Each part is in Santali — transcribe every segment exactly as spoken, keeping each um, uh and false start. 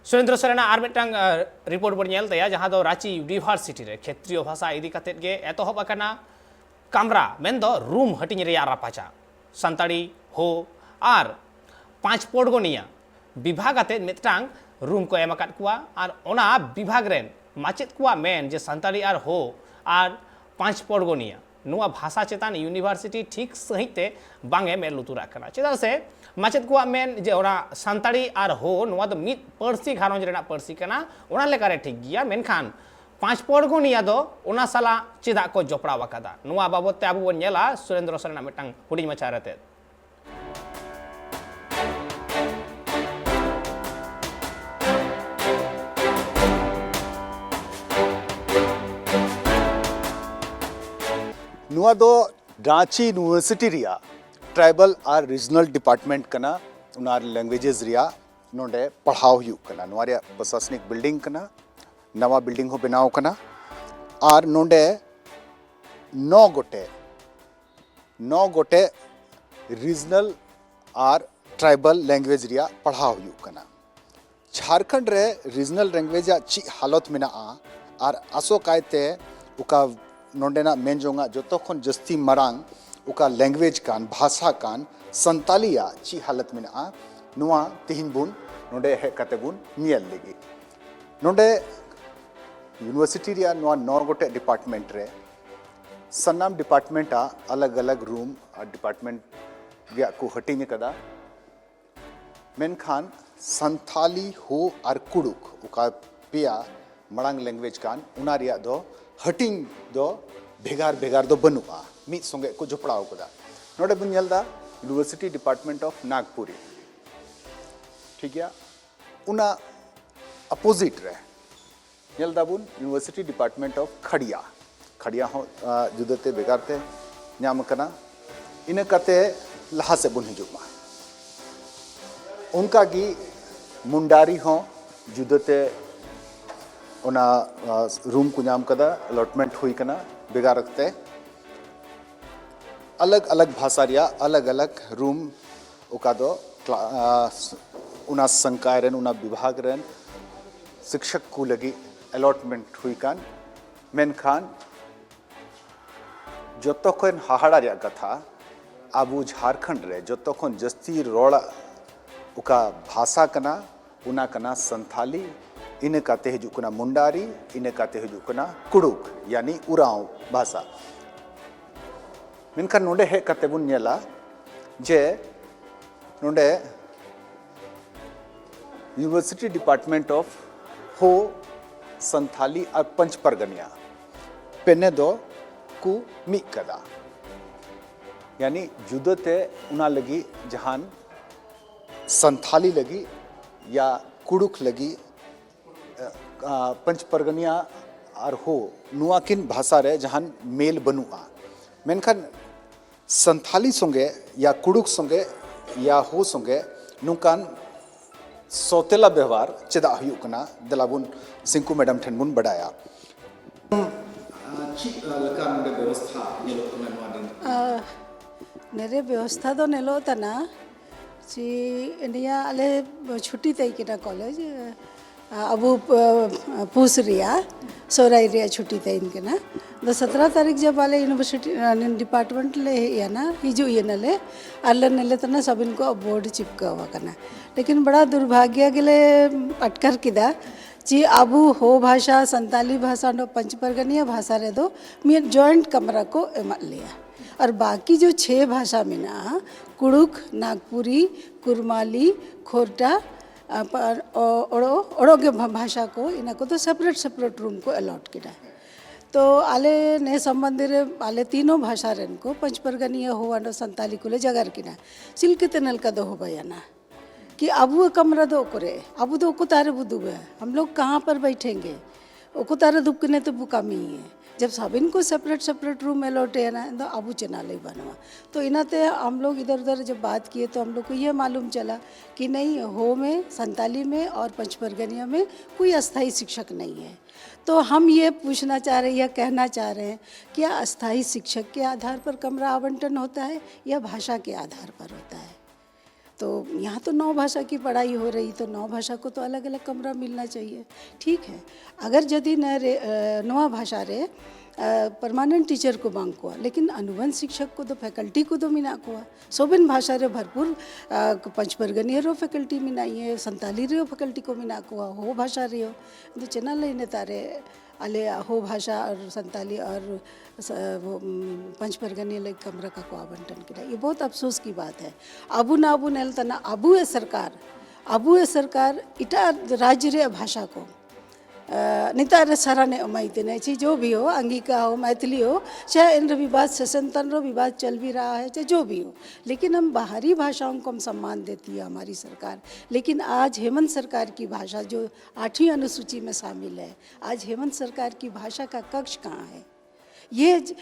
ᱥᱩᱨᱮᱱᱫᱨᱚ ᱥᱚᱨᱮᱱᱟᱜ ᱟᱨ ᱢᱤᱫᱴᱟᱝ ᱨᱤᱯᱳᱨᱴ ᱵᱚᱱ ᱧᱮᱞ ᱛᱟᱭᱟ, ᱡᱟᱦᱟᱸ ᱫᱚ ᱨᱟᱸᱪᱤ ᱤᱭᱩᱱᱤᱵᱷᱟᱨᱥᱤᱴᱤ ᱨᱮ ᱠᱷᱮᱛᱨᱤᱭᱚ ᱵᱷᱟᱥᱟ ᱤᱫᱤ ᱠᱟᱛᱮᱫ ᱜᱮ ᱮᱛᱚᱦᱚᱵ ᱟᱠᱟᱱᱟ ᱠᱟᱢᱨᱟ, ᱢᱮᱱᱫᱚ ᱨᱩᱢ ᱦᱟᱹᱴᱤᱧ ᱨᱮᱭᱟᱜ ᱨᱟᱯᱟᱪᱟᱜ᱾ ᱥᱟᱱᱛᱟᱲᱤ, ᱦᱳ ᱟᱨ ᱯᱟᱸᱪ ᱯᱚᱲᱜᱚᱱᱤᱭᱟ ᱵᱤᱵᱷᱟᱜᱽ ᱟᱛᱮᱫ ᱢᱤᱫᱴᱟᱝ ᱨᱩᱢ ᱠᱚ ᱮᱢ ᱟᱠᱟᱫ ᱠᱚᱣᱟ ᱟᱨ ᱚᱱᱟ ᱵᱤᱵᱷᱟᱜᱽ ᱨᱮᱱ ᱢᱟᱪᱮᱫ ᱠᱚᱣᱟᱜ ᱢᱮᱱ ᱡᱮ ᱥᱟᱱᱛᱟᱲᱤ ᱟᱨ ᱦᱳ ᱟᱨ ᱯᱟᱸᱪ ᱯᱚᱲᱜᱚᱱᱤᱭᱟ ᱱᱚᱣᱟ ᱵᱷᱟᱥᱟ ᱪᱮᱛᱟᱱ ᱤᱭᱩᱱᱤᱵᱷᱟᱨᱥᱤᱴᱤ ᱴᱷᱤᱠ ᱥᱟᱺᱦᱤᱡ ᱛᱮ ᱵᱟᱝ ᱮ ᱢᱮᱫ ᱞᱩᱛᱩᱨᱟᱜ ᱠᱟᱱᱟ᱾ ᱪᱮᱫᱟᱜ ᱥᱮ ᱢᱟᱪᱮᱫ ᱠᱚᱣᱟᱜ ᱢᱮᱱ ᱡᱮ ᱚᱱᱟ ᱥᱟᱱᱛᱟᱲᱤ ᱟᱨ ᱦᱳ ᱱᱚᱣᱟ ᱫᱚ ᱢᱤᱫ ᱯᱟᱹᱨᱥᱤ ᱜᱷᱟᱨᱚᱸᱡᱽ ᱨᱮᱱᱟᱜ ᱯᱟᱹᱨᱥᱤ ᱠᱟᱱᱟ, ᱚᱱᱟ ᱞᱮᱠᱟᱨᱮ ᱴᱷᱤᱠ ᱜᱮᱭᱟ, ᱢᱮᱱᱠᱷᱟᱱ ᱯᱟᱸᱪ ᱯᱚᱲᱜᱚᱱᱤᱭᱟ ᱫᱚ ᱚᱱᱟ ᱥᱟᱞᱟᱜ ᱪᱮᱫᱟᱜ ᱠᱚ ᱡᱚᱯᱲᱟᱣ ᱟᱠᱟᱫᱟ? ᱱᱚᱣᱟ ᱵᱟᱵᱚᱫ ᱛᱮ ᱟᱵᱚ ᱵᱚᱱ ᱧᱮᱞᱟ ᱥᱩᱨᱮᱱᱫᱨᱚ ᱥᱚᱨᱮᱱᱟᱜ ᱢᱤᱫᱴᱟᱝ ᱦᱩᱰᱤᱧ ᱢᱟᱪᱷᱟ ᱨᱮᱛᱮᱫ᱾ ᱱᱚᱣᱟ ᱫᱚ ᱨᱟᱸᱪᱤ ᱤᱭᱩᱱᱤᱵᱷᱟᱨᱥᱤᱴᱤ ᱨᱮᱭᱟᱜ ᱴᱨᱟᱭᱵᱟᱞ ᱟᱨ ᱨᱤᱡᱱᱟᱞ ᱰᱤᱯᱟᱨᱴᱢᱮᱱᱴ ᱠᱟᱱᱟ᱾ ᱚᱱᱟ ᱞᱮᱝᱜᱩᱭᱮᱡᱮᱥ ᱨᱮᱭᱟᱜ ᱱᱚᱰᱮ ᱯᱟᱲᱦᱟᱣ ᱦᱩᱭᱩᱜ ᱠᱟᱱᱟ᱾ ᱱᱚᱣᱟ ᱨᱮᱭᱟᱜ ᱯᱨᱚᱥᱟᱥᱚᱱᱤᱠ ᱵᱤᱞᱰᱤᱝ ᱠᱟᱱᱟ, ᱱᱟᱣᱟ ᱵᱤᱞᱰᱤᱝ ᱦᱚᱸ ᱵᱮᱱᱟᱣ ᱠᱟᱱᱟ᱾ ᱟᱨ ᱱᱚᱰᱮ ᱱᱚ ᱜᱚᱴᱮᱡ ᱱᱚ ᱜᱚᱴᱮᱡ ᱨᱤᱡᱱᱟᱞ ᱟᱨ ᱴᱨᱟᱭᱵᱟᱞ ᱞᱮᱝᱜᱩᱭᱮᱡᱽ ᱨᱮᱭᱟᱜ ᱯᱟᱲᱦᱟᱣ ᱦᱩᱭᱩᱜ ᱠᱟᱱᱟ᱾ ᱡᱷᱟᱲᱠᱷᱚᱸᱰ ᱨᱮ ᱨᱤᱡᱱᱟᱞ ᱞᱮᱝᱜᱩᱭᱮᱡᱽ ᱟᱜ ᱪᱮᱫ ᱦᱟᱞᱚᱛ ᱢᱮᱱᱟᱜᱼᱟ ᱟᱨ ᱟᱥᱚᱠᱟᱭᱛᱮ ᱚᱠᱟ ᱱᱚᱰᱮᱱᱟᱜ ᱢᱮᱱ ᱡᱚᱝᱟᱜ ᱡᱚᱛᱚ ᱠᱷᱚᱱ ᱡᱟᱹᱥᱛᱤ ᱢᱟᱨᱟᱝ ᱚᱠᱟ ᱞᱮᱝᱜᱩᱭᱮᱡᱽ ᱠᱟᱱ, ᱵᱷᱟᱥᱟ ᱠᱟᱱ, ᱥᱟᱱᱛᱟᱞᱤᱭᱟᱜ ᱪᱮᱫ ᱦᱟᱞᱚᱛ ᱢᱮᱱᱟᱜᱼᱟ, ᱱᱚᱣᱟ ᱛᱮᱦᱮᱧ ᱵᱚᱱ ᱱᱚᱰᱮ ᱦᱮᱡ ᱠᱟᱛᱮ ᱵᱚᱱ ᱧᱮᱞ ᱞᱟᱹᱜᱤᱫ᱾ ᱱᱚᱰᱮ ᱤᱭᱩᱱᱤᱵᱷᱟᱨᱥᱤᱴᱤ ᱨᱮᱭᱟᱜ ᱱᱚᱣᱟ ᱱᱚ ᱜᱚᱴᱮᱡ ᱰᱤᱯᱟᱨᱴᱢᱮᱱᱴ ᱨᱮ ᱥᱟᱱᱟᱢ ᱰᱤᱯᱟᱨᱴᱢᱮᱱᱴ ᱟᱜ ᱟᱞᱟᱜᱽ ᱟᱞᱟᱜᱽ ᱨᱩᱢ ᱟᱨ ᱰᱤᱯᱟᱨᱴᱢᱮᱱᱴ ᱨᱮᱭᱟᱜ ᱠᱚ ᱦᱟᱹᱴᱤᱧ ᱟᱠᱟᱫᱟ᱾ ᱢᱮᱱᱠᱷᱟᱱ ᱥᱟᱱᱛᱷᱟᱞᱤ, ᱦᱳ ᱟᱨ ᱠᱩᱲᱩᱠ, ᱚᱠᱟ ᱯᱮᱭᱟ ᱢᱟᱲᱟᱝ ᱞᱮᱝᱜᱩᱭᱮᱡᱽ ᱠᱟᱱ, ᱚᱱᱟ ᱨᱮᱭᱟᱜ ᱫᱚ ᱦᱟᱹᱴᱤᱧ ᱫᱚ ᱵᱷᱮᱜᱟᱨ ᱵᱷᱮᱜᱟᱨ ᱫᱚ ᱵᱟᱹᱱᱩᱜᱼᱟ, ᱢᱤᱫ ᱥᱚᱸᱜᱮ ᱠᱚ ᱡᱚᱯᱲᱟᱣ ᱟᱠᱟᱫᱟ᱾ ᱱᱚᱰᱮ ᱵᱚᱱ ᱧᱮᱞ ᱮᱫᱟ University Department of Nagpuri, ᱴᱷᱤᱠ ᱜᱮᱭᱟ, ᱚᱱᱟ ᱚᱯᱳᱡᱤᱴ ᱨᱮ ᱧᱮᱞ ᱫᱟᱵᱚᱱ University Department of ᱠᱷᱟᱲᱤᱭᱟ᱾ ᱠᱷᱟᱲᱤᱭᱟ ᱦᱚᱸ, ᱟ, ᱡᱩᱫᱟᱹᱛᱮ ᱵᱷᱮᱜᱟᱨ ᱛᱮ ᱧᱟᱢ ᱟᱠᱟᱱᱟ᱾ ᱤᱱᱟᱹ ᱠᱟᱛᱮ ᱞᱟᱦᱟ ᱥᱮᱫ ᱵᱚᱱ ᱦᱤᱡᱩᱜ ᱢᱟ᱾ ᱚᱱᱠᱟ ᱜᱮ ᱢᱩᱱᱰᱟᱨᱤ ᱦᱚᱸ ᱡᱩᱫᱟᱹᱛᱮ ᱚᱱᱟ, ᱟ, ᱨᱩᱢ ᱠᱚ ᱧᱟᱢ ᱠᱟᱫᱟ, ᱮᱞᱚᱴᱢᱮᱱᱴ ᱦᱩᱭ ᱠᱟᱱᱟ ᱵᱷᱮᱜᱟᱨ ᱠᱟᱛᱮ᱾ ᱟᱞᱟᱜᱽ ᱟᱞᱟᱜᱽ ᱵᱷᱟᱥᱟ ᱨᱮᱭᱟᱜ ᱟᱞᱟᱜᱽ ᱟᱞᱟᱜᱽ ᱨᱩᱢ, ᱚᱠᱟ ᱫᱚ ᱠᱞᱟ-, ᱟ, ᱚᱱᱟ ᱥᱟᱝᱠᱟᱭ ᱨᱮᱱ, ᱚᱱᱟ ᱵᱤᱵᱷᱟᱜᱽ ᱨᱮᱱ ᱥᱤᱠᱥᱚᱠ ᱠᱚ ᱞᱟᱹᱜᱤᱫ ᱮᱞᱚᱴᱢᱮᱱᱴ ᱦᱩᱭ ᱠᱟᱱ᱾ ᱢᱮᱱᱠᱷᱟᱱ ᱡᱚᱛᱚ ᱠᱷᱚᱱ ᱦᱟᱦᱟᱲᱟ ᱨᱮᱭᱟᱜ ᱠᱟᱛᱷᱟ, ᱟᱵᱚ ᱡᱷᱟᱲᱠᱷᱚᱸᱰ ᱨᱮ ᱡᱚᱛᱚ ᱠᱷᱚᱱ ᱡᱟᱹᱥᱛᱤ ᱨᱚᱲᱟᱜ ᱚᱠᱟ ᱵᱷᱟᱥᱟ ᱠᱟᱱᱟ, ᱚᱱᱟ ᱠᱟᱱᱟ ᱥᱟᱱᱛᱷᱟᱞᱤ, ᱤᱱᱟᱹ ᱠᱟᱛᱮ ᱦᱤᱡᱩᱜ ᱠᱟᱱᱟ ᱢᱩᱱᱰᱟᱨᱤ, ᱤᱱᱟᱹ ᱠᱟᱛᱮ ᱦᱤᱡᱩᱜ ᱠᱟᱱᱟ ᱠᱩᱲᱩᱠ, ᱭᱟᱱᱤ ᱩᱨᱟᱣ ᱵᱷᱟᱥᱟ᱾ ᱢᱮᱱᱠᱷᱟᱱ ᱱᱚᱰᱮ ᱦᱮᱡ ᱠᱟᱛᱮ ᱵᱚᱱ ᱧᱮᱞᱟ ᱡᱮ ᱱᱚᱰᱮ University Department of Ho, Santali ᱟᱨ ᱯᱟᱸᱪ ᱯᱟᱨᱜᱟᱱᱤᱭᱟ ᱯᱮᱱᱮ ᱫᱚ ᱠᱚ ᱢᱤᱫ ᱠᱟᱫᱟ᱾ ᱭᱟᱱᱤ ᱡᱩᱫᱟᱹᱛᱮ ᱚᱱᱟ ᱞᱟᱹᱜᱤᱫ ᱡᱟᱦᱟᱱ ᱥᱟᱱᱛᱷᱟᱞᱤ ᱞᱟᱹᱜᱤᱫ ᱭᱟ ᱠᱩᱲᱩᱠ ᱞᱟᱹᱜᱤᱫ, ᱟ, ᱯᱟᱸᱪ ᱯᱟᱨᱜᱟᱱᱤᱭᱟ ᱟᱨ ᱦᱳ, ᱱᱚᱣᱟ ᱠᱤᱱ ᱵᱷᱟᱥᱟ ᱨᱮ ᱡᱟᱦᱟᱱ ᱢᱮᱞ ᱵᱟᱹᱱᱩᱜᱼᱟ᱾ ᱢᱮᱱᱠᱷᱟᱱ ᱥᱟᱱᱛᱷᱟᱞᱤ ᱥᱚᱸᱜᱮ ᱭᱟ ᱠᱩᱲᱩᱠ ᱥᱚᱸᱜᱮ ᱭᱟ ᱦᱳ ᱥᱚᱸᱜᱮ ᱱᱚᱝᱠᱟᱱ ᱥᱚᱛᱮᱞᱟ ᱵᱮᱣᱦᱟᱨ ᱪᱮᱫᱟᱜ ᱦᱩᱭᱩᱜ ᱠᱟᱱᱟ? ᱫᱮᱞᱟ ᱵᱚᱱ ᱥᱤᱝᱠᱩ ᱢᱮᱰᱟᱢ ᱴᱷᱮᱱ ᱵᱚᱱ ᱵᱟᱰᱟᱭᱟ᱾ ᱪᱮᱫ ᱞᱮᱠᱟ ᱱᱚᱰᱮ ᱵᱮᱵᱚᱥᱛᱷᱟ ᱧᱮᱞᱚᱜ ᱠᱟᱱᱟ ᱱᱚᱣᱟ ᱫᱤᱱ? ᱟ, ᱱᱮᱨᱮ ᱵᱮᱵᱚᱥᱛᱷᱟ ᱫᱚ ᱧᱮᱞᱚᱜ ᱠᱟᱱᱟ ᱪᱮ ᱱᱤᱭᱟᱹ ᱟᱞᱮ ᱪᱷᱩᱴᱤ ᱛᱟᱭ ᱠᱟᱱᱟ ᱠᱚᱞᱮᱡᱽ, ᱟ, ᱟᱵᱚ, ᱟ, ᱯᱩᱥ ᱨᱮᱭᱟᱜ ᱥᱚᱦᱨᱟᱭ ᱨᱮᱭᱟᱜ ᱪᱷᱩᱴᱤ ᱛᱟᱭ ᱠᱟᱱᱟ᱾ ᱫᱚ ᱥᱟᱛᱨᱟ ᱛᱟᱹᱨᱤᱠᱷ ᱡᱟᱵ ᱟᱞᱮ ᱤᱭᱩᱱᱤᱵᱷᱟᱨᱥᱤᱴᱤ, ᱟ, ᱰᱤᱯᱟᱨᱴᱢᱮᱱᱴ ᱞᱮ ᱦᱮᱡ ᱮᱱᱟ, ᱦᱤᱡᱩᱜ ᱮᱱᱟᱞᱮ, ᱟᱨ ᱞᱮ ᱧᱮᱞᱮ ᱛᱟᱦᱮᱱᱟ ᱥᱟᱵᱤᱱ ᱠᱚ ᱵᱳᱨᱰ ᱪᱤᱯᱠᱟᱹᱣ ᱟᱠᱟᱱᱟ᱾ ᱞᱮᱠᱤᱱ ᱵᱟᱲᱟ ᱫᱩᱨᱵᱷᱟᱜᱭᱟ ᱜᱮᱞᱮ ᱟᱴᱠᱟᱨ ᱠᱮᱫᱟ ᱡᱮ ᱟᱵᱚ ᱦᱳ ᱵᱷᱟᱥᱟ, ᱥᱟᱱᱛᱟᱞᱤ ᱵᱷᱟᱥᱟ, ᱱᱚᱣᱟ ᱯᱟᱸᱪ ᱯᱟᱨᱜᱟᱱᱤᱭᱟ ᱵᱷᱟᱥᱟ ᱨᱮᱫᱚ ᱢᱤᱫ ᱡᱚᱭᱮᱱᱴ ᱠᱟᱢᱨᱟ ᱠᱚ ᱮᱢᱟᱫ ᱞᱮᱭᱟ᱾ ᱟᱨ ᱵᱟᱠᱤ ᱡᱚ ᱪᱷᱮ ᱵᱷᱟᱥᱟ ᱢᱮᱱᱟᱜᱼᱟ, ᱠᱩᱲᱩᱠ, ᱱᱟᱜᱽᱯᱩᱨᱤ, ᱠᱩᱨᱢᱟᱞᱤ, ᱠᱷᱳᱨᱴᱟ, ᱟ, ᱯᱟ-, ᱚ-, ᱚᱲᱚ, ᱚᱲᱚ ᱜᱮ ᱵᱷᱟ-, ᱵᱷᱟᱥᱟ ᱠᱚ, ᱤᱱᱟᱹ ᱠᱚᱫᱚ ᱥᱮᱯᱟᱨᱮᱴ ᱥᱮᱯᱟᱨᱮᱴ ᱨᱩᱢ ᱠᱚ ᱮᱞᱚᱴ ᱠᱮᱫᱟ᱾ ᱛᱚ ᱟᱞᱮ ᱱᱮ ᱥᱚᱢᱵᱚᱱᱫᱷᱤ ᱨᱮ ᱟᱞᱮ ᱛᱤᱱᱚ ᱵᱷᱟᱥᱟ ᱨᱮᱱ ᱠᱚ ᱯᱟᱸᱪ ᱯᱟᱨᱜᱟᱱᱤᱭᱟ ᱦᱳ ᱟᱨ ᱥᱟᱱᱛᱟᱞᱤ ᱠᱚᱞᱮ ᱡᱟᱜᱟᱨ ᱠᱮᱫᱟ᱾ ᱪᱮᱫ ᱞᱮᱠᱟᱛᱮ ᱱᱮᱞᱠᱟ ᱫᱚᱦᱚ ᱵᱟᱭᱟᱱᱟ? ᱠᱤ ᱟᱵᱚ ᱠᱟᱢᱨᱟ ᱫᱚ ᱚᱠᱚᱨᱮ? ᱟᱵᱚ ᱫᱚ ᱚᱠᱚᱛᱟᱨᱮ ᱵᱚ ᱫᱩᱵᱟ? हम लोग कहाँ पर बैठेंगे? ᱚᱠᱚᱛᱟᱨᱮ ᱫᱩᱵ ᱠᱟᱱᱮ ᱛᱮ ᱵᱚ ᱠᱟᱹᱢᱤᱭᱮ? जब ᱥᱟᱵᱤᱱ ᱠᱚ ᱥᱮᱯᱟᱨᱮᱴ ᱥᱮᱯᱟᱨᱮᱴ ᱨᱩᱢ ᱮᱞᱚᱴ ᱮᱱᱟ, ᱫᱚ ᱟᱵᱚ ᱪᱮᱱᱟ ᱞᱟᱹᱭ ᱵᱟᱹᱱᱩᱜᱼᱟ᱾ तो इनाते हम लोग इधर उधर जब बात किए तो हम लोग को ये मालूम चला कि नहीं, हो में, संताली में और पंचपरगनिया में कोई अस्थाई शिक्षक नहीं है। तो हम ये पूछना चाह रहे हैं या कहना चाह रहे हैं, क्या अस्थाई शिक्षक के आधार पर कमरा आवंटन होता है या भाषा के आधार पर होता है? तो यहाँ तो नौ भाषा की पढ़ाई हो रही, तो नौ भाषा को तो अलग अलग कमरा मिलना चाहिए। ठीक है, अगर यदि न रे, अ, नवा भाषा रे परमानेंट टीचर को बांग को, लेकिन अनुबंध शिक्षक को तो, फैकल्टी को तो मिना को, सोबिन भाषा रे भरपूर, अ, पंचपरगनी रो फैकल्टी मिना ये, संताली रे फैकल्टी को मिना को, हो भाषा रे हो, तो चैनल लेने तारे अले हो भाषा और संताली और स-, वो, उम, पंचपरगनी ले कमरा का को आवंटन किया। ये बहुत अफसोस की बात है। अबू ना अबू नेल तना अबू ए सरकार, अबू ए सरकार इटा राज्य रे भाषा को, अ, निता रे सराने उमाई तेने ची जो भी हो, अंगिका हो, मैथिली हो, चाहे इन विवाद से संतन रो विवाद चल भी रहा है, चाहे जो भी हो, लेकिन हम बाहरी भाषाओं को हम सम्मान देती है हमारी सरकार। लेकिन आज हेमंत सरकार की भाषा जो आठवीं अनुसूची में शामिल है, आज हेमंत सरकार की भाषा का कक्ष कहाँ है? ये ज-,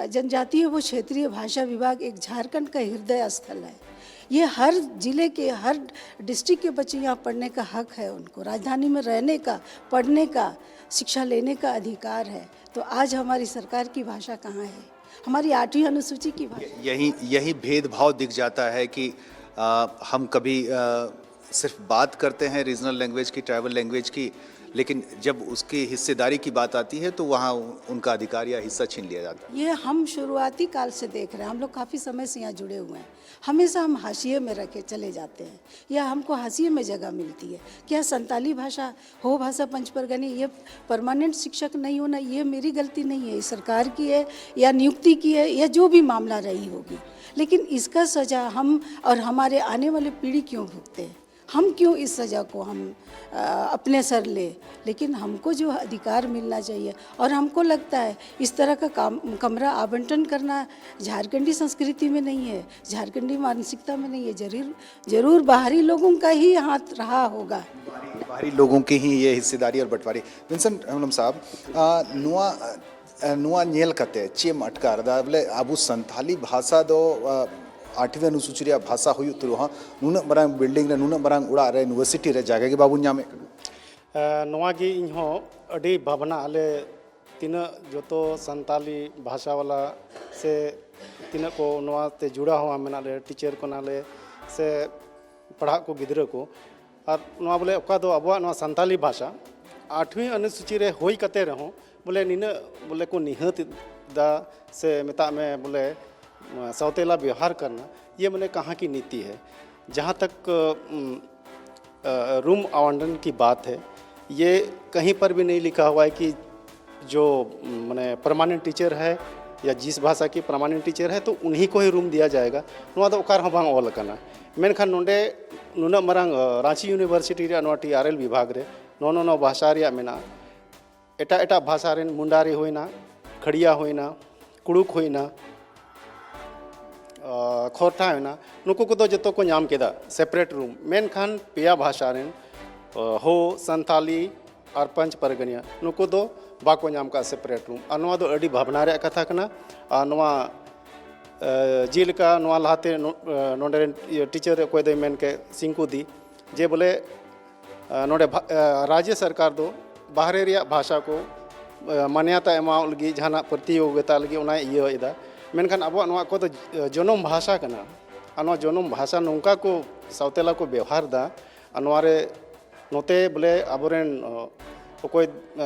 जनजातीय व क्षेत्रीय भाषा विभाग एक झारखंड का हृदय स्थल है। ये हर जिले के, हर डिस्ट्रिक्ट के बच्चे यहाँ पढ़ने का हक है उनको, राजधानी में रहने का, पढ़ने का, शिक्षा लेने का अधिकार है। तो आज हमारी सरकार की भाषा कहाँ है? हमारी आठवीं अनुसूची की भाषा। यही यही भेदभाव दिख जाता है कि आ, हम कभी आ, सिर्फ बात करते हैं रीजनल लैंग्वेज की, ट्राइबल लैंग्वेज की, लेकिन जब उसकी हिस्सेदारी की बात आती है तो वहाँ उनका अधिकार या हिस्सा छीन लिया जाता है। ये हम शुरुआती काल से देख रहे हैं, हम लोग काफ़ी समय से यहाँ जुड़े हुए हैं, हमेशा हम हाशिए में रखे चले जाते हैं या हमको हाशिए में जगह मिलती है। क्या संताली भाषा, हो भाषा पंचपरगनी, ये परमानेंट शिक्षक नहीं होना, ये मेरी गलती नहीं है, ये सरकार की है या नियुक्ति की है या जो भी मामला रही होगी, लेकिन इसका सजा हम और हमारे आने वाले पीढ़ी क्यों भुगते हैं? हम क्यों इस सजा को हम अ, अपने सर ले? लेकिन हमको जो अधिकार मिलना चाहिए, और हमको लगता है इस तरह का काम, कमरा आवंटन करना झारखंडी संस्कृति में नहीं है, झारखंडी मानसिकता में नहीं है। जरूर जरूर बाहरी लोगों का ही हाथ रहा होगा। बाहरी लोगों की ही ये हिस्सेदारी और बंटवारी। विंसेंट हेम्ब्रम साहब, आ, नुआ, आ, नुआ ᱧᱮᱞ ᱠᱟᱛᱮ ᱪᱮᱫ ᱮᱢ ᱟᱴᱠᱟᱨ ᱮᱫᱟ? ᱵᱚᱞᱮ ᱟᱵᱚ ᱥᱟᱱᱛᱷᱟᱞᱤ ᱵᱷᱟᱥᱟ ᱫᱚ ᱟ, ᱟᱴᱷᱣᱤ ᱚᱱᱩᱥᱩᱪᱤ ᱨᱮᱭᱟᱜ ᱵᱷᱟᱥᱟ ᱦᱩᱭᱩᱜ ᱛᱩᱞᱩᱡ ᱦᱚᱸ ᱱᱩᱱᱟᱹᱜ ᱢᱟᱨᱟᱝ ᱵᱤᱞᱰᱤᱝ ᱨᱮ, ᱱᱩᱱᱟᱹᱜ ᱢᱟᱨᱟᱝ ᱚᱲᱟᱜ ᱨᱮ, ᱤᱭᱩᱱᱤᱵᱷᱟᱨᱥᱤᱴᱤ ᱨᱮ ᱡᱟᱭᱜᱟ ᱜᱮ ᱵᱟᱵᱚᱱ ᱧᱟᱢᱮᱫ ᱠᱟᱱᱟ᱾ ᱮ, ᱱᱚᱣᱟ ᱜᱮ ᱤᱧ ᱦᱚᱸ ᱟᱹᱰᱤ ᱵᱷᱟᱵᱽᱱᱟ, ᱟᱞᱮ ᱛᱤᱱᱟᱹᱜ ᱡᱚᱛᱚ ᱥᱟᱱᱛᱟᱞᱤ ᱵᱷᱟᱥᱟ ᱵᱟᱞᱟ ᱥᱮ ᱛᱤᱱᱟᱹᱜ ᱠᱚ ᱱᱚᱣᱟ ᱛᱮ ᱡᱩᱲᱟᱣ ᱦᱚᱸ ᱢᱮᱱᱟᱜ ᱞᱮ, ᱴᱤᱪᱟᱨ ᱠᱟᱱᱟ ᱞᱮ, ᱥᱮ ᱯᱟᱲᱦᱟᱜ ᱠᱚ ᱜᱤᱫᱽᱨᱟᱹ ᱠᱚ᱾ ᱟᱨ ᱱᱚᱣᱟ ᱵᱚᱞᱮ ᱚᱠᱟ ᱫᱚ ᱟᱵᱚᱣᱟᱜ ᱱᱚᱣᱟ ᱥᱟᱱᱛᱟᱞᱤ ᱵᱷᱟᱥᱟ ᱟᱴᱷᱣᱤ ᱚᱱᱩᱥᱩᱪᱤ ᱨᱮ ᱦᱩᱭ ᱠᱟᱛᱮ ᱨᱮᱦᱚᱸ ᱵᱚᱞᱮ ᱱᱤᱱᱟᱹᱜ ᱵᱚᱞᱮ ᱠᱚ ᱱᱤᱦᱟᱹᱛ ᱮᱫᱟ ᱥᱮ ᱢᱮᱛᱟᱜ ᱢᱮ ᱵᱚᱞᱮ ᱥᱟᱶᱛᱮᱞᱟ ᱵᱮᱣᱦᱟᱨ ᱠᱟᱱᱟ, ᱤᱭᱟᱹ ᱢᱟᱱᱮ ᱠᱟᱦᱟᱸ ᱠᱤ ᱱᱤᱛᱤ ᱦᱮ ᱡᱟᱦᱟᱸ ᱛᱟᱠ ᱨᱩᱢ ᱟᱣᱟᱱᱰᱚᱱ ᱠᱤ ᱵᱟᱛ ᱦᱮ, ᱤᱭᱟᱹ ᱠᱟᱦᱤᱸ ᱯᱟᱨ ᱵᱷᱤ ᱱᱟᱦᱤᱸ ᱞᱤᱠᱷᱟ ᱦᱩᱣᱟ ᱦᱮ ᱠᱤ ᱡᱚ ᱢᱟᱱᱮ ᱯᱟᱨᱢᱟᱱᱮᱱᱴ ᱴᱤᱪᱟᱨ ᱦᱮ ᱭᱟ ᱡᱤᱥ ᱵᱷᱟᱥᱟ ᱠᱤ ᱯᱟᱨᱢᱟᱱᱮᱱᱴ ᱴᱤᱪᱟᱨ ᱦᱮ ᱛᱚ ᱩᱱᱦᱤ ᱠᱚ ᱦᱤ ᱨᱩᱢ ᱫᱤᱭᱟ ᱡᱟᱭᱮᱜᱟ, ᱱᱚᱣᱟ ᱫᱚ ᱚᱠᱟ ᱨᱮᱦᱚᱸ ᱵᱟᱝ ᱚᱞ ᱟᱠᱟᱱᱟ᱾ ᱢᱮᱱᱠᱷᱟᱱ ᱱᱚᱰᱮ ᱱᱩᱱᱟᱹᱜ ᱢᱟᱨᱟᱝ ᱨᱟᱺᱪᱤ ᱤᱭᱩᱱᱤᱵᱷᱟᱨᱥᱤᱴᱤ ᱨᱮᱭᱟᱜ ᱱᱚᱣᱟ ᱴᱤ ᱟᱨ ᱮᱞ ᱵᱤᱵᱷᱟᱜᱽ ᱨᱮ ᱱᱚᱣᱟ ᱱᱚᱣᱟ ᱵᱷᱟᱥᱟ ᱨᱮᱭᱟᱜ ᱢᱮᱱᱟᱜᱼᱟ᱾ ᱮᱴᱟᱜ ᱮᱴᱟᱜ ᱵᱷᱟᱥᱟ ᱨᱮᱱ ᱢᱩᱱᱰᱟᱨᱤ ᱦᱩᱭᱱᱟ, ᱠᱷᱟᱲᱤᱭᱟ ᱦᱩᱭᱱᱟ, ᱠᱩᱲᱩᱠ ᱦᱩᱭᱱᱟ, ᱠᱷᱚᱨᱴᱷᱟ ᱦᱩᱭᱱᱟ, ᱱᱩᱠᱩ ᱠᱚᱫᱚ ᱡᱚᱛᱚ ᱠᱚ ᱧᱟᱢ ᱠᱮᱫᱟ ᱥᱮᱯᱟᱨᱮᱴ ᱨᱩᱢ᱾ ᱢᱮᱱᱠᱷᱟᱱ ᱯᱮᱭᱟ ᱵᱷᱟᱥᱟ ᱨᱮᱱ ᱦᱳ, ᱥᱟᱱᱛᱷᱟᱞᱤ ᱟᱨ ᱯᱟᱸᱪ ᱯᱟᱨᱜᱟᱱᱤᱭᱟ ᱱᱩᱠᱩ ᱫᱚ ᱵᱟᱠᱚ ᱧᱟᱢ ᱠᱟᱜᱼᱟ ᱥᱮᱯᱟᱨᱮᱴ ᱨᱩᱢ᱾ ᱟᱨ ᱱᱚᱣᱟ ᱫᱚ ᱟᱹᱰᱤ ᱵᱷᱟᱵᱽᱱᱟ ᱨᱮᱭᱟᱜ ᱠᱟᱛᱷᱟ ᱠᱟᱱᱟ᱾ ᱟᱨ ᱱᱚᱣᱟ ᱡᱮᱞᱮᱠᱟ ᱱᱚᱣᱟ ᱞᱟᱦᱟᱛᱮ ᱱᱚᱰᱮ ᱨᱮᱱ ᱴᱤᱪᱟᱨ ᱚᱠᱚᱭ ᱫᱚᱭ ᱢᱮᱱ ᱠᱮᱫ ᱥᱤᱝᱠᱩᱫᱤ ᱡᱮ ᱵᱚᱞᱮ ᱱᱚᱰᱮ ᱨᱟᱡᱽᱡᱚ ᱥᱚᱨᱠᱟᱨ ᱫᱚ ᱵᱟᱦᱨᱮ ᱨᱮᱭᱟᱜ ᱵᱷᱟᱥᱟ ᱠᱚ ᱢᱟᱱᱭᱟᱛᱟ ᱮᱢᱟᱣ ᱞᱟᱹᱜᱤᱫ ᱡᱟᱦᱟᱱᱟᱜ ᱯᱨᱚᱛᱤᱭᱳᱜᱤᱛᱟ ᱞᱟᱹᱜᱤᱫ ᱚᱱᱟᱭ ᱤᱭᱟᱹᱭᱮᱫᱟ᱾ ᱢᱮᱱᱠᱷᱟᱱ ᱟᱵᱚᱣᱟᱜ ᱱᱚᱣᱟ ᱠᱚᱫᱚ ᱡᱚᱱᱚᱢ ᱵᱷᱟᱥᱟ ᱠᱟᱱᱟ᱾ ᱟᱨ ᱱᱚᱣᱟ ᱡᱚᱱᱚᱢ ᱵᱷᱟᱥᱟ ᱱᱚᱝᱠᱟ ᱠᱚ ᱥᱟᱶᱛᱮᱞᱟ ᱠᱚ ᱵᱮᱣᱦᱟᱨ ᱮᱫᱟ᱾ ᱟᱨ ᱱᱚᱣᱟ ᱨᱮ ᱱᱚᱛᱮ ᱵᱚᱞᱮ ᱟᱵᱚᱨᱮᱱ ᱚᱠᱚᱭ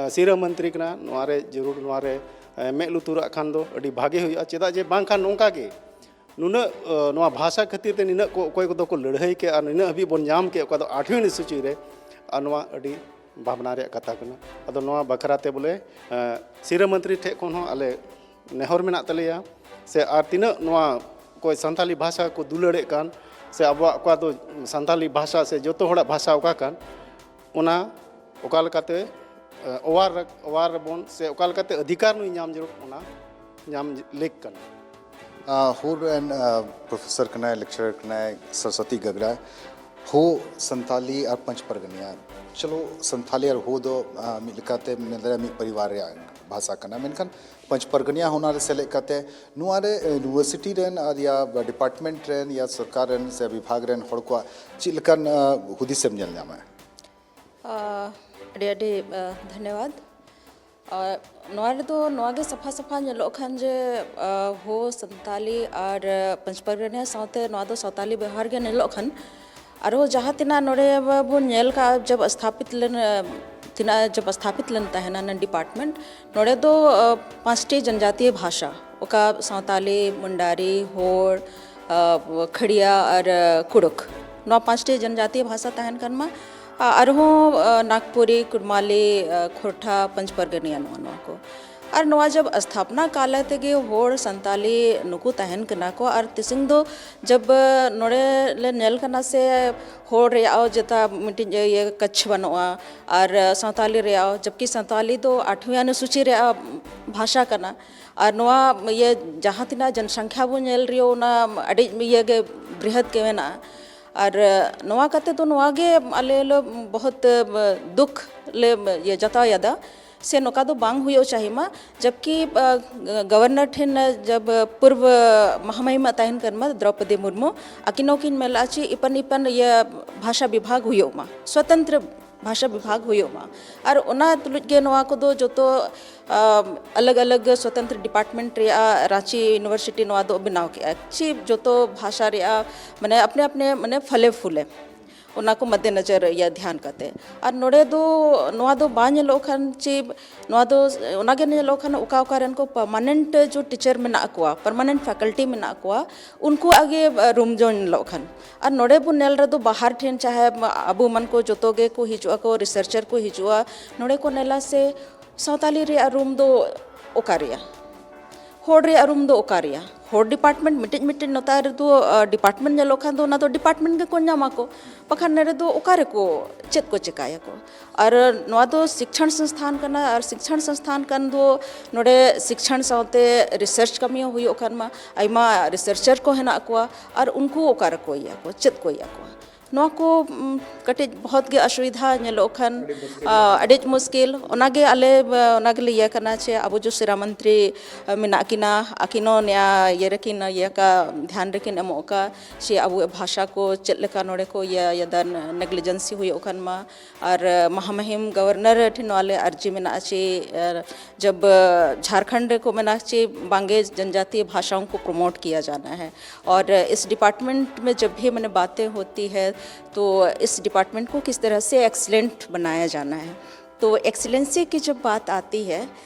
ᱥᱤᱨᱟᱹ ᱢᱚᱱᱛᱨᱤ ᱠᱟᱱᱟ, ᱱᱚᱣᱟ ᱨᱮ ᱡᱟᱹᱨᱩᱲ ᱱᱚᱣᱟ ᱨᱮ ᱢᱮᱫ ᱞᱩᱛᱩᱨᱟᱜ ᱠᱷᱟᱱ ᱫᱚ ᱟᱹᱰᱤ ᱵᱷᱟᱜᱮ ᱦᱩᱭᱩᱜᱼᱟ᱾ ᱪᱮᱫᱟᱜ ᱡᱮ ᱵᱟᱝᱠᱷᱟᱱ ᱱᱚᱝᱠᱟ ᱜᱮ ᱱᱩᱱᱟᱹᱜ ᱱᱚᱣᱟ ᱵᱷᱟᱥᱟ ᱠᱷᱟᱹᱛᱤᱨ ᱛᱮ ᱱᱤᱱᱟᱹᱜ ᱠᱚ ᱚᱠᱚᱭ ᱠᱚᱫᱚ ᱠᱚ ᱞᱟᱹᱲᱦᱟᱹᱭ ᱠᱮᱫ ᱟᱨ ᱱᱤᱱᱟᱹᱜ ᱦᱟᱹᱵᱤᱡ ᱵᱚᱱ ᱧᱟᱢ ᱠᱮᱫ ᱚᱠᱟ ᱫᱚ ᱟᱴᱷᱣᱤ ᱚᱱᱩᱥᱩᱪᱤ ᱨᱮ᱾ ᱟᱨ ᱱᱚᱣᱟ ᱟᱹᱰᱤ ᱵᱷᱟᱵᱽᱱᱟ ᱨᱮᱭᱟᱜ ᱠᱟᱛᱷᱟ ᱠᱟᱱᱟ᱾ ᱟᱫᱚ ᱱᱚᱣᱟ ᱵᱟᱠᱷᱨᱟ ᱛᱮ ᱵᱚᱞᱮ ᱥᱤᱨᱟᱹ ᱢᱚᱱᱛᱨᱤ ᱴᱷᱮᱱ ᱠᱷᱚᱱ ᱦᱚᱸ ᱟᱞᱮ ᱱᱮᱦᱚᱨ ᱢᱮᱱᱟᱜ ᱛᱟᱞᱮᱭᱟ ᱥᱮ ᱟᱨ ᱛᱤᱱᱟᱹᱜ ᱱᱚᱣᱟ ᱚᱠᱚᱭ ᱥᱟᱱᱛᱟᱞᱤ ᱵᱷᱟᱥᱟ ᱠᱚ ᱫᱩᱞᱟᱹᱲᱮᱫ ᱠᱟᱱ ᱥᱮ ᱟᱵᱚᱣᱟᱜ ᱚᱠᱟ ᱫᱚ ᱥᱟᱱᱛᱟᱞᱤ ᱵᱷᱟᱥᱟ ᱥᱮ ᱡᱚᱛᱚ ᱦᱚᱲᱟᱜ ᱵᱷᱟᱥᱟ ᱚᱠᱟ ᱠᱟᱱ ᱚᱱᱟ ᱚᱠᱟ ᱞᱮᱠᱟᱛᱮ ᱚᱣᱟᱨ ᱚᱣᱟᱨ ᱨᱮᱵᱚᱱ ᱥᱮ ᱚᱠᱟ ᱞᱮᱠᱟᱛᱮ ᱚᱫᱷᱤᱠᱟᱨ ᱱᱩᱭ ᱧᱟᱢ ᱡᱟᱹᱨᱩᱲ ᱚᱱᱟ ᱧᱟᱢ ᱞᱮᱠ ᱠᱟᱱᱟ᱾ ᱦᱩᱨ ᱨᱮᱱ ᱯᱨᱚᱯᱷᱮᱥᱚᱨ ᱠᱟᱱᱟᱭ, ᱞᱮᱠᱪᱟᱨᱟᱨ ᱠᱟᱱᱟᱭ ᱥᱚᱨᱚᱥᱚᱛᱤ ᱜᱟᱜᱽᱨᱟ᱾ ᱦᱳ ᱥᱟᱱᱛᱟᱞᱤ ᱟᱨ ᱯᱟᱸᱪ ᱯᱟᱨᱜᱟᱱᱤᱭᱟ, ᱪᱚᱞᱚ ᱥᱟᱱᱛᱟᱞᱤ ᱟᱨ ᱦᱳ ᱫᱚ ᱢᱤᱫ ᱞᱮᱠᱟᱛᱮ ᱢᱮᱱ ᱫᱟᱲᱮᱭᱟᱜᱼᱟ ᱢᱤᱫ ᱯᱚᱨᱤᱵᱟᱨ ᱨᱮᱭᱟᱜ ᱵᱷᱟᱥᱟ ᱠᱟᱱᱟ, ᱢᱮᱱᱠᱷᱟᱱ ᱯᱟᱸᱪ ᱯᱟᱨᱜᱟᱱᱤᱭᱟ ᱦᱚᱸ ᱚᱱᱟ ᱨᱮ ᱥᱮᱞᱮᱫ ᱠᱟᱛᱮ ᱱᱚᱣᱟ ᱨᱮ ᱤᱭᱩᱱᱤᱵᱷᱟᱨᱥᱤᱴᱤ ᱨᱮᱱ ᱟᱨ ᱭᱟ ᱰᱤᱯᱟᱨᱴᱢᱮᱱᱴ ᱨᱮᱱ ᱭᱟ ᱥᱚᱨᱠᱟᱨ ᱨᱮᱱ ᱥᱮ ᱵᱤᱵᱷᱟᱜᱽ ᱨᱮᱱ ᱦᱚᱲ ᱠᱚᱣᱟᱜ ᱪᱮᱫ ᱞᱮᱠᱟᱱ ᱦᱩᱫᱤᱥ ᱮᱢ ᱧᱮᱞ ᱧᱟᱢᱟ? ᱟᱹᱰᱤ ᱟᱹᱰᱤ ᱫᱷᱚᱱᱭᱚᱵᱟᱫ᱾ ᱟᱨ ᱱᱚᱣᱟ ᱨᱮᱫᱚ ᱱᱚᱣᱟ ᱜᱮ ᱥᱟᱯᱷᱟ ᱥᱟᱯᱷᱟ ᱧᱮᱞᱚᱜ ᱠᱷᱟᱱ ᱡᱮ, ᱟᱨ, ᱦᱳ, ᱥᱟᱱᱛᱟᱞᱤ ᱟᱨ ᱯᱟᱸᱪ ᱯᱟᱨᱜᱟᱱᱟ ᱥᱟᱶᱛᱮ ᱱᱚᱣᱟ ᱫᱚ ᱥᱟᱶᱛᱟᱞᱤ ᱵᱮᱣᱦᱟᱨ ᱜᱮ ᱧᱮᱞᱚᱜ ᱠᱷᱟᱱ, ᱟᱨᱦᱚᱸ ᱡᱟᱦᱟᱸ ᱛᱤᱱᱟᱹᱜ ᱱᱚᱰᱮ ᱵᱚᱱ ᱧᱮᱞ ᱠᱟᱜᱼᱟ, ᱡᱟᱵ ᱥᱛᱷᱟᱯᱤᱛ ᱞᱮᱱ, ᱛᱤᱱᱟᱹᱜ ᱡᱟᱵ ᱥᱛᱷᱟᱯᱤᱛ ᱞᱮᱱ ᱛᱟᱦᱮᱱᱟ ᱱᱚᱣᱟ department, ᱱᱚᱰᱮ ᱫᱚ, ᱟᱨ, ᱯᱟᱸᱪᱴᱤ ᱡᱚᱱᱡᱟᱛᱤᱭᱚ ᱵᱷᱟᱥᱟ, ᱚᱠᱟ ᱥᱟᱶᱛᱟᱞᱤ, ᱢᱩᱱᱰᱟᱨᱤ, ᱦᱚᱲ, ᱟᱨ, ᱠᱷᱟᱲᱤᱭᱟ ᱟᱨ, ᱟᱨ, ᱠᱩᱲᱩᱠ, ᱱᱚᱣᱟ ᱯᱟᱸᱪᱴᱤ ᱡᱚᱱᱡᱟᱛᱤᱭᱚ ᱵᱷᱟᱥᱟ ᱛᱟᱦᱮᱱ ᱠᱟᱱ ᱢᱟ᱾ ᱟᱨᱦᱚᱸ, ᱟᱨ, ᱱᱟᱜᱽᱯᱩᱨᱤ, ᱠᱩᱲᱢᱟᱞᱤ, ᱟᱨ, ᱠᱷᱚᱨᱴᱷᱟ, ᱯᱟᱸᱪ ᱯᱟᱨᱜᱟᱱᱤᱭᱟ, ᱱᱚᱣᱟ, ᱱᱚᱣᱟ ᱠᱚ᱾ ᱟᱨ ᱱᱚᱣᱟ ᱡᱟᱵ ᱥᱛᱷᱟᱯᱱᱟ ᱠᱟᱞ ᱛᱮᱜᱮ ᱦᱚᱲ, ᱥᱟᱱᱛᱟᱞᱤ ᱱᱩᱠᱩ ᱛᱟᱦᱮᱱ ᱠᱟᱱᱟ ᱠᱚ᱾ ᱟᱨ ᱛᱤᱥᱤᱝ ᱫᱚ ᱡᱟᱵ, ᱟᱨ, ᱱᱚᱰᱮ ᱞᱮ ᱧᱮᱞ ᱠᱟᱱᱟ ᱥᱮ ᱦᱚᱲ ᱨᱮᱭᱟᱜ ᱡᱮᱴᱟ ᱢᱤᱫᱴᱤᱡ ᱤᱭᱟᱹ ᱠᱟᱪᱷ ᱵᱟᱹᱱᱩᱜᱼᱟ, ᱟᱨ ᱥᱟᱶᱛᱟᱞᱤ ᱨᱮᱭᱟᱜ, ᱡᱟᱵᱠᱤ ᱥᱟᱶᱛᱟᱞᱤ ᱫᱚ ᱟᱴᱷᱣᱤ ᱚᱱᱩᱥᱩᱪᱤ ᱨᱮᱭᱟᱜ ᱵᱷᱟᱥᱟ ᱠᱟᱱᱟ᱾ ᱟᱨ ᱱᱚᱣᱟ ᱤᱭᱟᱹ ᱡᱟᱦᱟᱸ ᱛᱤᱱᱟᱹᱜ ᱡᱚᱱᱥᱚᱝᱠᱷᱟ ᱵᱚᱱ ᱧᱮᱞ ᱨᱮᱦᱚᱸ, ᱚᱱᱟ ᱟᱹᱰᱤ ᱤᱭᱟᱹ ᱜᱮ ᱵᱨᱤᱦᱚᱛ ᱜᱮ ᱢᱮᱱᱟᱜᱼᱟ᱾ ᱟᱨ ᱱᱚᱣᱟ ᱠᱟᱛᱮ ᱫᱚ ᱱᱚᱣᱟ ᱜᱮ ᱟᱞᱮ ᱞᱮ ᱵᱚᱦᱩᱛ ᱫᱩᱠᱷ ᱞᱮ ᱤᱭᱟᱹ ᱡᱟᱛᱟᱣ ᱮᱫᱟ᱾ ᱥᱮ ᱱᱚᱝᱠᱟ ᱫᱚ ᱵᱟᱝ ᱦᱩᱭᱩᱜ ᱪᱟᱹᱦᱤ ᱢᱟ, ᱡᱟᱵᱠᱤ, ᱟᱨ, ᱜᱚᱵᱷᱚᱨᱱᱚᱨ ᱴᱷᱮᱱ ᱡᱟᱵ ᱯᱩᱨᱵᱚ ᱢᱚᱦᱟᱢᱟᱦᱤᱢ ᱛᱟᱦᱮᱱ ᱠᱟᱱ ᱢᱟ ᱫᱨᱚᱯᱚᱫᱤ ᱢᱩᱨᱢᱩ, ᱟᱹᱠᱤᱱ ᱦᱚᱸᱠᱤᱱ ᱢᱮᱱ ᱞᱮᱫᱼᱟ ᱪᱮ ᱤᱯᱟᱱ ᱤᱯᱟᱱ ᱤᱭᱟᱹ ᱵᱷᱟᱥᱟ ᱵᱤᱵᱷᱟᱜᱽ ᱦᱩᱭᱩᱜ ᱢᱟ, ᱥᱚᱛᱚᱱᱛᱨᱚ ᱵᱷᱟᱥᱟ ᱵᱤᱵᱷᱟᱜᱽ ᱦᱩᱭᱩᱜ ᱢᱟ᱾ ᱟᱨ ᱚᱱᱟ ᱛᱩᱞᱩᱡ ᱜᱮ ᱱᱚᱣᱟ ᱠᱚᱫᱚ ᱡᱚᱛᱚ, ᱟᱨ, ᱟᱞᱟᱜᱽ ᱟᱞᱟᱜᱽ ᱥᱚᱛᱚᱱᱛᱨᱚ department ᱨᱮᱭᱟᱜ ᱨᱟᱸᱪᱤ university ᱱᱚᱣᱟ ᱫᱚ ᱵᱮᱱᱟᱣ ᱠᱮᱫᱼᱟ, ᱪᱮ ᱡᱚᱛᱚ ᱵᱷᱟᱥᱟ ᱨᱮᱭᱟᱜ ᱢᱟᱱᱮ ᱟᱯᱱᱮ ᱟᱯᱱᱮ ᱢᱟᱱᱮ ᱯᱷᱚᱞᱮ ᱯᱷᱩᱞᱮ᱾ ᱚᱱᱟ ᱠᱚ ᱢᱚᱫᱽᱫᱮ ᱱᱚᱡᱚᱨ ᱤᱭᱟᱹ ᱫᱷᱮᱭᱟᱱ ᱠᱟᱛᱮ᱾ ᱟᱨ ᱱᱚᱰᱮ ᱫᱚ ᱱᱚᱣᱟ ᱫᱚ ᱵᱟᱝ ᱧᱮᱞᱚᱜ ᱠᱷᱟᱱ ᱪᱮ ᱱᱚᱣᱟ ᱫᱚ ᱚᱱᱟ ᱜᱮ ᱧᱮᱞᱚᱜ ᱠᱷᱟᱱ ᱚᱠᱟ ᱚᱠᱟ ᱨᱮᱱ ᱠᱚ permanent ᱡᱚ teacher ᱢᱮᱱᱟᱜ ᱠᱚᱣᱟ, permanent faculty ᱢᱮᱱᱟᱜ ᱠᱚᱣᱟ, ᱩᱱᱠᱩᱣᱟᱜ ᱜᱮ, ᱟᱨ, room ᱡᱚ ᱧᱮᱞᱚᱜ ᱠᱷᱟᱱ᱾ ᱟᱨ ᱱᱚᱰᱮ ᱵᱚᱱ ᱧᱮᱞ ᱨᱮᱫᱚ ᱵᱟᱦᱟᱨ ᱴᱷᱮᱱ ᱪᱟᱦᱮ ᱟᱵᱚ ᱢᱟᱱ ᱠᱚ ᱡᱚᱛᱚ ᱜᱮ ᱠᱚ ᱦᱤᱡᱩᱜ ᱟᱠᱚ, researcher ᱠᱚ ᱦᱤᱡᱩᱜᱼᱟ, ᱱᱚᱰᱮ ᱠᱚ ᱧᱮᱞᱟ ᱥᱮ ᱥᱟᱶᱛᱟᱞᱤ ᱨᱮᱭᱟᱜ room ᱫᱚ ᱚᱠᱟ ᱨᱮᱭᱟ? ᱦᱚᱲ ᱨᱮᱭᱟᱜ room ᱫᱚ ᱚᱠᱟ ᱨᱮᱭᱟ? ᱦᱚᱲ department ᱢᱤᱫᱴᱤᱡ ᱢᱤᱫᱴᱤᱡ ᱱᱚᱛᱟ ᱨᱮᱫᱚ, ᱟᱨ, department ᱧᱮᱞᱚᱜ ᱠᱷᱟᱱ ᱫᱚ ᱚᱱᱟ ᱫᱚ department ᱜᱮᱠᱚ ᱧᱟᱢᱟ ᱠᱚ, ᱵᱟᱠᱷᱟᱱ ᱱᱚᱰᱮ ᱫᱚ ᱚᱠᱟ ᱨᱮᱠᱚ ᱪᱮᱫ ᱠᱚ ᱪᱮᱠᱟᱭᱟᱠᱚ? ᱟᱨ ᱱᱚᱣᱟ ᱫᱚ ᱥᱤᱠᱷᱟᱱ ᱥᱚᱝᱥᱛᱷᱟᱱ ᱠᱟᱱᱟ, ᱟᱨ ᱥᱤᱠᱷᱟᱱ ᱥᱚᱝᱥᱛᱷᱟᱱ ᱠᱟᱱ ᱫᱚ ᱱᱚᱰᱮ ᱥᱤᱠᱷᱟᱱ ᱥᱟᱶᱛᱮ research ᱠᱟᱹᱢᱤ ᱦᱚᱸ ᱦᱩᱭᱩᱜ ᱠᱟᱱ ᱢᱟ, ᱟᱭᱢᱟ researcher ᱠᱚ ᱦᱮᱱᱟᱜ ᱠᱚᱣᱟ, ᱟᱨ ᱩᱱᱠᱩ ᱚᱠᱟ ᱨᱮᱠᱚ ᱤᱭᱟᱹ ᱠᱚ, ᱪᱮᱫ ᱠᱚ ᱤᱭᱟᱹ ᱠᱚᱣᱟ? ᱱᱚᱣᱟ ᱠᱚ ᱩᱢ, ᱠᱟᱹᱴᱤᱡ ᱵᱚᱦᱚᱛ ᱜᱮ ᱚᱥᱩᱵᱤᱫᱷᱟ ᱧᱮᱞᱚᱜ ᱠᱷᱟᱱ ᱟᱹᱰᱤ ᱢᱩᱥᱠᱤᱞ᱾ ᱟᱹᱰᱤ ᱢᱩᱥᱠᱤᱞ᱾ ᱚᱱᱟᱜᱮ ᱟᱞᱮ ᱚᱱᱟᱜᱮᱞᱮ ᱤᱭᱟᱹ ᱠᱟᱱᱟ ᱡᱮ ᱟᱵᱚ ᱡᱚ ᱥᱤᱨᱟ ᱢᱚᱱᱛᱨᱤ ᱢᱮᱱᱟᱜ ᱠᱤᱱᱟ, ᱟᱹᱠᱤᱱ ᱦᱚᱸ ᱱᱤᱭᱟᱹ ᱤᱭᱟᱹ ᱨᱮᱠᱤᱱ ᱤᱭᱟᱹ ᱠᱟ ᱫᱷᱮᱭᱟᱱ ᱨᱮᱠᱤᱱ ᱮᱢᱚᱜ ᱠᱟ ᱡᱮ ᱟᱵᱚᱣᱟᱜ ᱵᱷᱟᱥᱟ ᱠᱚ ᱪᱮᱫ ᱞᱮᱠᱟ ᱱᱚᱰᱮ ᱠᱚ ᱤᱭᱟᱹ ᱤᱭᱟᱹ ᱫᱟ, ᱱᱮᱜᱽᱞᱤᱡᱮᱱᱥᱤ ᱦᱩᱭᱩᱜ ᱠᱟᱱ ᱢᱟ᱾ ᱟᱨ ᱢᱟᱦᱟᱢᱟᱦᱤᱢ ᱜᱚᱵᱷᱚᱨᱱᱚᱨ ᱴᱷᱮᱱ ᱱᱚᱣᱟ ᱞᱮ ᱟᱨᱡᱤ ᱢᱮᱱᱟᱜᱼᱟ ᱡᱮ ᱡᱟᱵ ᱡᱷᱟᱨᱠᱷᱚᱸᱰ ᱨᱮᱠᱚ ᱢᱮᱱᱟ ᱡᱮ ᱵᱟᱝᱜᱮ ᱡᱚᱱᱡᱟᱛᱤᱭᱚ ᱵᱷᱟᱥᱟओं को प्रमोट किया जाना है और इस डिपार्टमेंट में जब भी मैंने बातें होती है तो इस डिपार्टमेंट को किस तरह से एक्सीलेंट बनाया जाना है। तो एक्सीलेंसी की जब बात आती है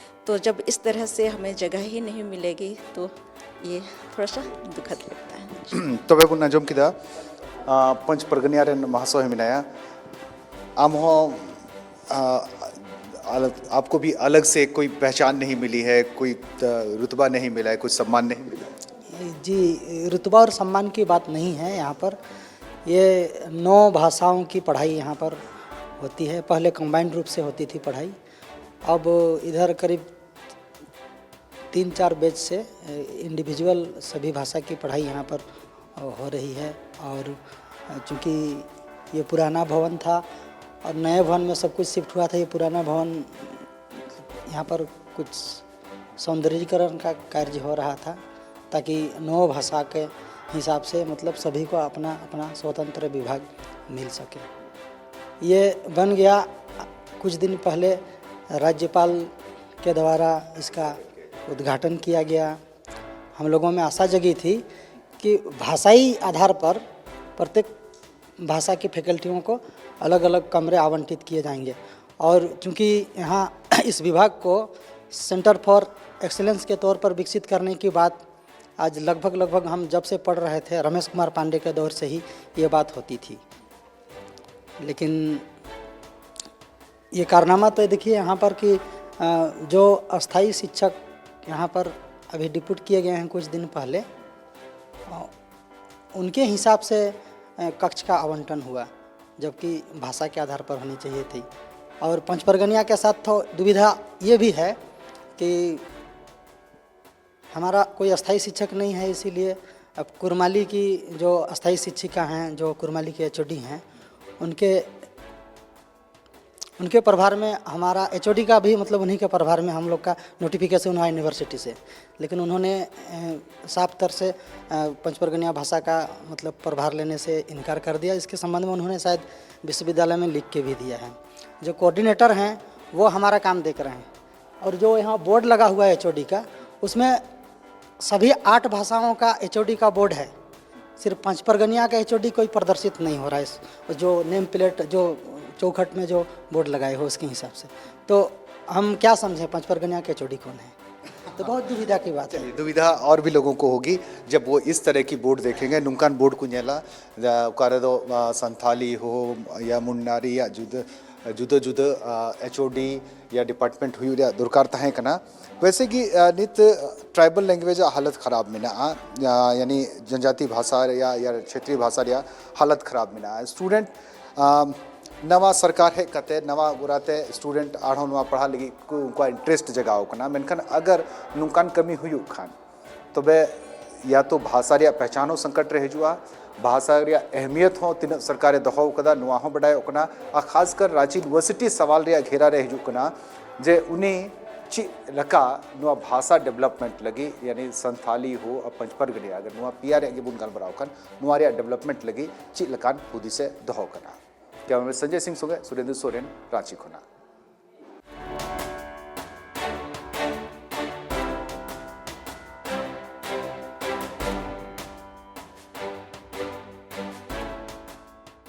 तो जब इस तरह से हमें जगह ही नहीं मिलेगी तो ये थोड़ा सा दुखद लगता है। ᱛᱚᱵᱮ ᱵᱚᱱ ᱟᱸᱡᱚᱢ ᱠᱮᱫᱟ ᱯᱚᱧᱪ ᱯᱟᱨᱜᱟᱱᱤᱭᱟ ᱨᱮᱱ ᱢᱟᱦᱟᱥᱚᱭ ᱢᱮᱱᱟᱭᱟ᱾ ᱟᱢ ᱦᱚᱸ आपको भी अलग से कोई पहचान नहीं मिली है, कोई रुतबा नहीं मिला है, कोई सम्मान नहीं मिला है? जी, रुतबा और सम्मान की बात नहीं है यहाँ पर। ये नौ भाषाओं की पढ़ाई यहाँ पर होती है। पहले कंबाइंड रूप से होती थी पढ़ाई, अब इधर करीब तीन चार बैच से इंडिविजुअल सभी भाषा की पढ़ाई यहाँ पर हो रही है। और चूँकि ये पुराना भवन था और नए भवन में सब कुछ शिफ्ट हुआ था, ये पुराना भवन यहाँ पर कुछ सौंदर्यीकरण का कार्य हो रहा था, ताकि नौ भाषा के हिसाब से मतलब सभी को अपना अपना स्वतंत्र विभाग मिल सके। ये बन गया कुछ दिन पहले राज्यपाल के द्वारा इसका उद्घाटन किया गया। हम लोगों में आशा जगी थी कि भाषाई आधार पर प्रत्येक भाषा की फैकल्टियों को अलग अलग कमरे आवंटित किए जाएंगे। और चूँकि यहाँ इस विभाग को सेंटर फॉर एक्सीलेंस के तौर पर विकसित करने की बात आज लगभग लगभग हम जब से पढ़ रहे थे रमेश कुमार पांडे के दौर से ही ये बात होती थी। लेकिन ये कारनामा तो देखिए यहाँ पर कि जो अस्थाई शिक्षक यहाँ पर अभी डिप्यूट किए गए हैं कुछ दिन पहले, उनके हिसाब से कक्ष का आवंटन हुआ, जबकि भाषा के आधार पर होनी चाहिए थी। और पंचपरगनिया के साथ तो दुविधा ये भी है कि हमारा कोई अस्थाई शिक्षक नहीं है, इसीलिए अब कुरमाली की जो अस्थाई शिक्षिका हैं, जो कुरमाली के एचओडी हैं, उनके उनके प्रभार में हमारा एचओडी का भी, मतलब, उन्हीं के प्रभार में हम लोग का नोटिफिकेशन हुआ यूनिवर्सिटी से, लेकिन उन्होंने साफ तौर से पंचपरगनिया भाषा का, मतलब, प्रभार लेने से इनकार कर दिया। इसके संबंध में उन्होंने शायद विश्वविद्यालय में लिख के भी दिया है। जो कोऑर्डिनेटर हैं, वो हमारा काम देख रहे हैं, और जो यहाँ बोर्ड लगा हुआ है एचओडी का, उसमें सभी आठ भाषाओं का एचओडी का बोर्ड है। सिर्फ पंचपरगनिया का एचओडी कोई प्रदर्शित नहीं हो रहा है, इस जो नेम प्लेट, जो चौखट में जो बोर्ड लगाए हो, उसके हिसाब से। तो हम क्या समझें, पंचपरगनिया के एचओडी कौन है? तो बहुत दुविधा की बात है। दुविधा और भी लोगों को होगी जब वो इस तरह की बोर्ड देखेंगे। ᱱᱚᱝᱠᱟᱱ ᱵᱳᱨᱰ ᱠᱚ ᱧᱮᱞᱟ, ᱚᱠᱟ ᱨᱮᱫᱚ ᱥᱟᱱᱛᱷᱟᱞᱤ ᱦᱳ ᱭᱟ ᱢᱩᱱᱰᱟᱨᱤ ᱭᱟ ᱡᱩᱫᱟᱹ ᱡᱩᱫᱟᱹ ᱡᱩᱫᱟᱹ ᱮᱪ ᱳ ᱰᱤ ᱭᱟ ᱰᱤᱯᱟᱨᱴᱢᱮᱱᱴ ᱦᱩᱭᱩᱜ ᱨᱮᱭᱟᱜ ᱫᱚᱨᱠᱟᱨ ᱛᱟᱦᱮᱸ ᱠᱟᱱᱟ᱾ ᱵᱮᱥᱮ ᱜᱮ ᱱᱤᱛ ᱴᱨᱟᱭᱵᱟᱞ ᱞᱮᱝᱜᱩᱭᱮᱡᱽ ᱟᱜ ᱦᱟᱞᱚᱛ ᱠᱷᱟᱨᱟᱯ ᱢᱮᱱᱟᱜᱼᱟ᱾ ᱭᱟᱱᱤ ᱡᱚᱱᱡᱟᱛᱤ ᱵᱷᱟᱥᱟ ᱨᱮᱭᱟᱜ ᱭᱟ ᱪᱷᱮᱛᱨᱤ ᱵᱷᱟᱥᱟ ᱨᱮᱭᱟᱜ ᱦᱟᱞᱚᱛ ᱠᱷᱟᱨᱟᱯ ᱢᱮᱱᱟᱜᱼᱟ᱾ ᱥᱴᱩᱰᱮᱱᱴ ᱱᱟᱣᱟ ᱥᱚᱨᱠᱟᱨ ᱦᱮᱡ ᱠᱟᱛᱮ ᱱᱟᱣᱟ ᱜᱚᱨᱟᱛᱮ ᱥᱴᱩᱰᱮᱱᱴ ᱟᱨᱦᱚᱸ ᱱᱚᱣᱟ ᱯᱟᱲᱦᱟᱜ ᱞᱟᱹᱜᱤᱫ ᱠᱚ ᱩᱱᱠᱩᱣᱟᱜ ᱤᱱᱴᱟᱨᱮᱥᱴ ᱡᱟᱜᱟᱣ ᱠᱟᱱᱟ᱾ ᱢᱮᱱᱠᱷᱟᱱ ᱟᱜᱟᱨ ᱱᱚᱝᱠᱟᱱ ᱠᱟᱹᱢᱤ ᱦᱩᱭᱩᱜ ᱠᱷᱟᱱ, ᱛᱚᱵᱮ ᱭᱟ ᱛᱚ ᱵᱷᱟᱥᱟ ᱨᱮᱭᱟᱜ ᱯᱮᱦᱪᱟᱱ ᱦᱚᱸ ᱥᱚᱝᱠᱚᱴ ᱨᱮ ᱦᱤᱡᱩᱜᱼᱟ, ᱵᱷᱟᱥᱟ ᱨᱮᱭᱟᱜ ᱟᱦᱢᱤᱭᱚᱛ ᱦᱚᱸ ᱛᱤᱱᱟᱹᱜ ᱥᱚᱨᱠᱟᱨᱮ ᱫᱚᱦᱚ ᱟᱠᱟᱫᱟ ᱱᱚᱣᱟ ᱦᱚᱸ ᱵᱟᱰᱟᱭᱚᱜ ᱠᱟᱱᱟ᱾ ᱟᱨ ᱠᱷᱟᱥᱠᱟᱨ ᱨᱟᱸᱪᱤ ᱤᱭᱩᱱᱤᱵᱷᱟᱨᱥᱤᱴᱤ ᱥᱟᱣᱟᱞ ᱨᱮᱭᱟᱜ ᱜᱷᱮᱨᱟ ᱨᱮ ᱦᱤᱡᱩᱜ ᱠᱟᱱᱟ ᱡᱮ ᱩᱱᱤ ᱪᱮᱫ ᱞᱮᱠᱟ ᱱᱚᱣᱟ ᱵᱷᱟᱥᱟ ᱰᱮᱵᱷᱞᱚᱯᱢᱮᱱᱴ ᱞᱟᱹᱜᱤᱫ, ᱭᱟᱱᱤ ᱥᱟᱱᱛᱷᱟᱞᱤ ᱦᱳ ᱟᱨ ᱯᱚᱧᱪᱯᱟᱨᱜᱟᱱᱤ, ᱟᱜᱟᱨ ᱱᱚᱣᱟ ᱯᱮᱭᱟ ᱨᱮᱭᱟᱜ ᱜᱮᱵᱚᱱ ᱜᱟᱞᱢᱟᱨᱟᱣ ᱠᱷᱟᱱ, ᱱᱚᱣᱟ ᱨᱮᱭᱟᱜ ᱰᱮᱵᱷᱞᱚᱯᱢᱮᱱᱴ ᱞᱟᱹᱜᱤᱫ ᱪᱮᱫ ᱞᱮᱠᱟᱱ ᱦᱩᱫᱤᱥᱮ ᱫᱚᱦᱚ ᱠᱟᱱᱟ? ᱠᱮᱢᱮᱨᱟᱢᱮᱱ ᱥᱚᱧᱡᱚᱭ ᱥᱤᱝ ᱥᱚᱸᱜᱮ ᱥᱩᱨᱮᱱᱫᱨᱚ ᱥᱚᱨᱮᱱ, ᱨᱟᱸᱪᱤ ᱠᱷᱚᱱᱟᱜ᱾